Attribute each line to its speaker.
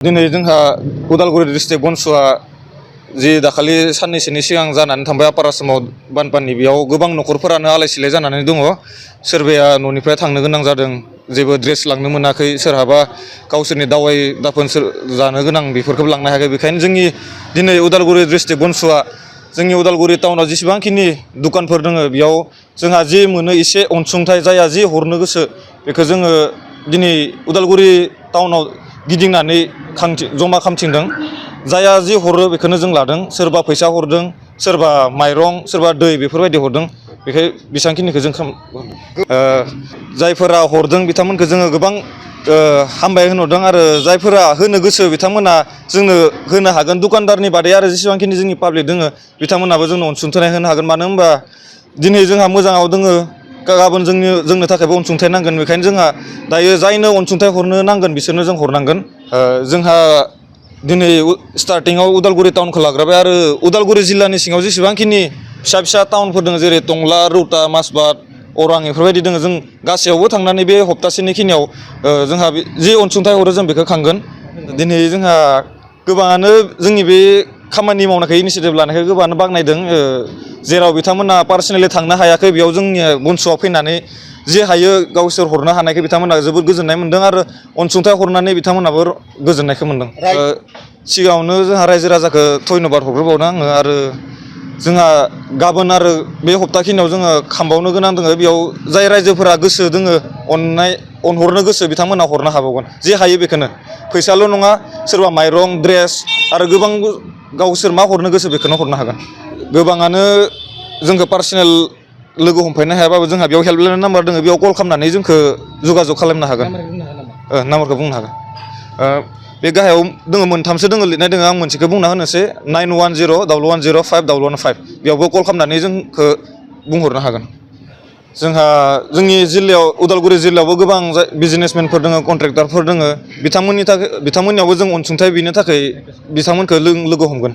Speaker 1: दिनै जोंहा उदालगुरि डिस्ट्रिक्ट बनसुआ जि दाखालि साननैसोनि सिगां जानानै थांबाय आपार आसामाव बानपानी बेयाव गोबां न'खरफोरानो आलाय सिलाय जानानै दङ। सोरबाया न'निफ्राय थांनो गोनां जादों, जेबो ड्रेस लांनो मोनाखै, सोरहाबा गावसोरनि दावाइ दाफोन जानो गोनां बेफोरखौबो लांनो हायाखै। बेखायनो जोंनि दिनै उदालगुरि डिस्ट्रिक्ट बनसुआ जोंनि उदालगुरि टाउनाव जेसेबांखिनि दखानफोर दङ बेयाव जोंहा जि मोनो एसे अनसुंथाइ जायहा जि हरनो गोसो बेखौ जोङो दिनै उदालगुरि टाउनाव गिदिंनानै जमा खालामथिंदों। जायहा जि हरो बेखौनो जों लादों। सोरबा फैसा हरदों, सोरबा माइरं, सोरबा दै बेफोरबायदि हरदों। बेखाय बेसेबांखिनिखौ जों जायफोरा हरदों बिथांमोनखौ जोङो गोबां हामबाय होनहरदों आरो जायफोरा होनो गोसो बिथांमोना जोंनो होनो हागोन। दखानदारनि बादै आरो जेसेबांखिनि जोंनि पाब्लिक दङ बिथांमोनाबो जोंनो अनसुंथाइ होनो हागोन। मानो होनबा दिनै जोंहा मोजाङाव दङ, गाबोन जोंनो थाखायबो अनसुंथाइ नांगोन। बेखायनो जोंहा दायो जायनो अनसुंथाइ हरनो नांगोन बिसोरनो जों हरनांगोन। जोंहा दिनै स्टार्टिङाव उदालगुरि टाउनखौ लाग्रोबाय आरो उदालगुरि जिल्लानि सिङाव जेसेबांखिनि फिसा फिसा टाउनफोर दङ जेरै टंला, रौता, माजबाद, अरां बेफोरबायदि दङ जों गासैयावबो थांनानै बे हप्तासेनि खिनियाव जोंहा जि अनसुंथाइ हरो जों बेखौ खांगोन। दिनै जोंहा गोबाङानो जोंनि बे खामानि मावनायखौ इनिसियेटिभ लानायखौ गोबाङानो बाख्नायदों। जेराव बिथांमोना पार्सनेलि थांनो हायाखै बेयाव जोंनि बनसुआव फैनानै जे हायो गावसोर हरनो हानायखौ बिथांमोना जोबोद गोजोननाय मोन्दों आरो अनसुंथाइ हरनानै बिथांमोनाबो गोजोननायखौ मोन्दों। सिगाङावनो जोंहा रायजो राजाखौ धन्यबाद हरग्रोबावदों आङो आरो जोंहा गाबोन आरो बे हप्ताखिनियाव जोङो खामबावनो गोनां दङ। बेयाव जाय रायजोफोरा गोसो दोङो अनहरनो गोसो बिथांमोना हरनो हाबावगोन जे हायो बेखौनो। फैसाल' नङा, सोरबा माइरं, ड्रेस आरो गोबां गावसोर मा हरनो गोसो बेखौनो हरनो हागोन। गोबाङानो जोंखौ पार्सनेल लोगो हमफायनो हायाबाबो जोंहा बेयाव हेल्पलाइन नाम्बार दङ, बेयाव कल खालामनानै जोंखौ जगाजग खालामनो हागोन। नाम्बारखौ बुंनो हागोन। बे गाहायाव दङ, मोनथामसो दङ लिरनाय दङ। आं मोनसेखौ बुंना होनोसै 910115 बेयावबो कल खालामनानै जोंखौ बुंहरनो हागोन। जोंहा जोंनि जिल्लायाव उदालगुरि जिल्लायावबो गोबां बिजनेसमेनफोर दङ, कन्ट्रेक्टरफोर दङ। बिथांमोननियावबो जों अनसुंथाइ बिनो थाखाय बिथांमोनखौ लोगो हमगोन।